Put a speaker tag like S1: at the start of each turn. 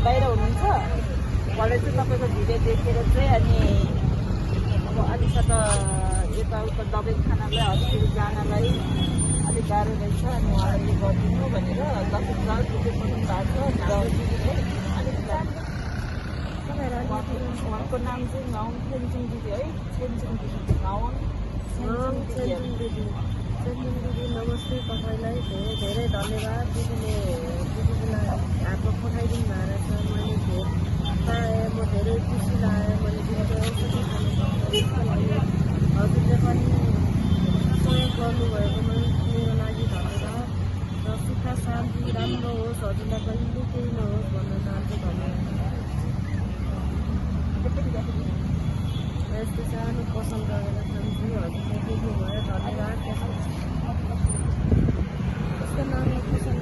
S1: बाहिर हुनुहुन्छ भरे चाहिँ तपाईँको भिडियो देखेर चाहिँ अनि अब अलिकता यताउता दबाई खानलाई हस्पिटल जानलाई अलिक गाह्रो रहेछ अनि उहाँले गरिदिनु भनेर दसैँ साल पुग्नु भएको छ उहाँको नाम चाहिँ गाउँ छेन्चुङ दिदी है छेन्चुङ दिदी गाउँ
S2: दिदी नमस्ते तपाईँलाई धेरै धेरै धन्यवाद दिदीलाई हातमा पठाइदिनु भएको छ मैले पाएँ म धेरै खुसी लाग्यो मैले दिदीको औषधि खानु हजुरले पनि सहयोग गर्नुभएकोमा मेरो लागि धन्यवाद र सुख शान्ति राम्रो होस् हजुरलाई कहिले केही नहोस् भन्न चाहन्छु धन्यवाद यस्तो सानो पसल गरेर खान्छु हजुरले देख्नुभयो धन्यवाद त्यसको नाम